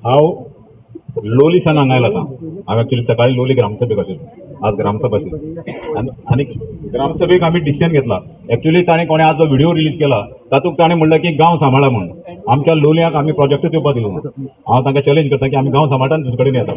हांव लोली सान हांगा आयला आतां. हांव एक्चुली सकाळी लोली ग्रामसभेक आशिल्लो. आज ग्रामसभा आशिल्ली आनी आनी ग्रामसभेक आमी डिसिजन घेतला. एक्चुली ताणें कोणें आज जो व्हिडिओ रिलीज केला, तातूंत ताणें म्हणलें की गांव सांबाळा म्हणून. आमच्या लोलयांक आमी प्रोजेक्टूच येवपा दिलो ना. हांव तांकां चॅलेंज करता की आमी गांव सांबाळटा आनी दुसरे कडेन येता.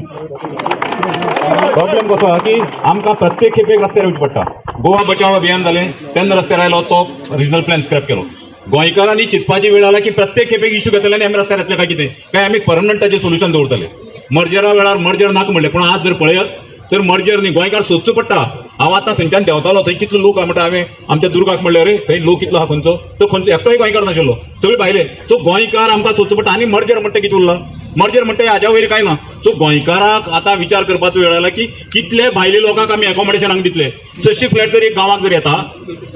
प्रॉब्लेम कसो आहा की आमकां प्रत्येक खेपेक रस्त्यार येवचें पडटा. गोवा बचाव अभियान जालें तेन्ना रस्त्यार आयलो, तो रिजनल प्लॅन स्क्रॅप केलो. गोंयकारांनी चिंतपाची वेळ आला की प्रत्येक खेपेक इश्यू घेतले आनी आमी रस्त्यार येतले काय कितें, काय आमी परमनंट ताचें सोल्युशन दवरतले? मर्जरा वेळार मर्जर नाका म्हणलें, पूण आज जर पळयत तर मर्जर न्ही, गोंयकार सोदचो पडटा. हांव आतां थंयच्यान देंवतालो, थंय कितलो लोक आहा म्हणटा. हांवें आमच्या दुर्गाक म्हणलें, अरे, थंय लोक कितलो आहा? खंयचो तो खंयचो एकटोय गोंयकार नाशिल्लो, सगळे भायले. सो गोंयकार आमकां सोदचो पडटा. आनी मर्जर म्हणटा कितें उरला? मर्जर म्हणटा हाज्या वयर कांय ना. सो गोंयकाराक आतां विचार करपाचो वेळ आयला की कितले भायले लोकांक आमी एकोमोडेशन हांगा दितले? 600 फ्लॅट जर एक गांवाक जर येता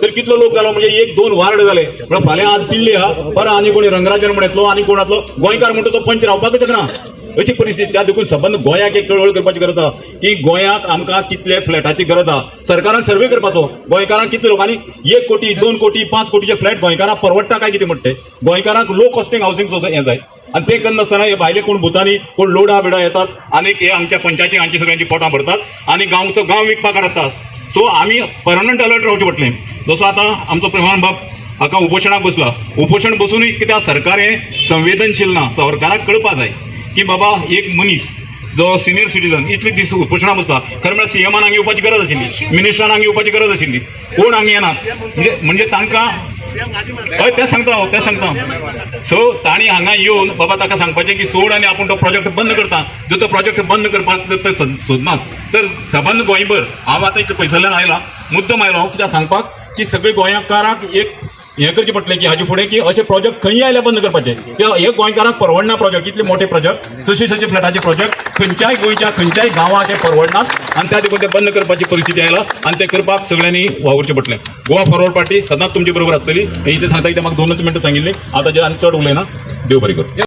तर कितलो लोक जालो? म्हणजे एक दोन वार्ड जाले. म्हळ्यार फाल्यां आज दिल्ली आहा, परत आनी कोणी रंगराजन म्हण येतलो आनी कोण येतलो. गोंयकार म्हणटा तो पंच रावपाकच शकना, अशी परिस्थिती. त्या देखून सबंद गोंयाक एक चळवळ करपाची गरज आहा की गोंयाक आमकां कितले फ्लॅटाची गरज आहा. सरकारान सर्वे करपाचो, गोंयकारांक कितले लोकांनी 1 कोटी, 2 कोटी, 5 कोटीचे फ्लॅट गोंयकारांक परवडटा काय कितें म्हणटे. गोंयकारांक लो कॉस्टिंग हावसिंग हें जाय आनी तें करनासतना हे भायले कोण भुतांनी कोण लोडा बिडा येतात आनी हे आमच्या पंचायती हांची सगळ्यांची पोटां भरतात आनी गांवचो गांव विकपाक काडटा. सो आमी परमनंट अलर्ट रावचें पडटलें. जसो आतां आमचो प्रेमान बाब हाका उपोशणाक बसला, उपोशण बसुनूय कित्याक सरकार हें संवेदनशील ना. सरकाराक कळपा जाय की बाबा, एक मनीस जो सिनियर सिटीजन इतले दीस उपोशणाक बसला. खरें म्हळ्यार सीएमान हांगा येवपाची गरज आशिल्ली, मिनिस्टरान हांगा येवपाची गरज आशिल्ली. कोण हांगा येना. म्हणजे म्हणजे तांकां, हय, तें सांगता हांव, तें सांगता. सो तांणी हांगा येवन बाबा ताका सांगपाचें की सोड आनी आपूण तो प्रोजेक्ट बंद करता. जर तो प्रोजेक्ट बंद करपाक जर ते सोदनात तर सबंद गोंयभर, हांव आतां इतले पयसुल्ल्यान आयला, मुद्दम आयलो कित्याक सांगपाक की सगळे गोंयकारांक एक हें करचें पडटलें की हाजे फुडें की अशे प्रोजेक्ट खंयी आयल्यार बंद करपाचे. कित्याक हे गोंयकारांक परवडना प्रोजेक्ट. इतले मोठे प्रोजेक्ट, 600 600 फ्लॅटाचे प्रोजेक्ट खंयच्याय गोंयच्या खंयच्याय गांवाक हे परवडनात आनी त्या देखून ते बंद करपाची परिस्थिती आयला आनी ते करपाक सगळ्यांनी वावुरचें पडटलें. गोवा फॉरवर्ड पार्टी सदांच तुमचे बरोबर आसतली. हें इतलें सांगता कित्याक म्हाका दोनच मिनटां सांगिल्लीं. आतां जे आनी चड उलयना. देव बरें करूं.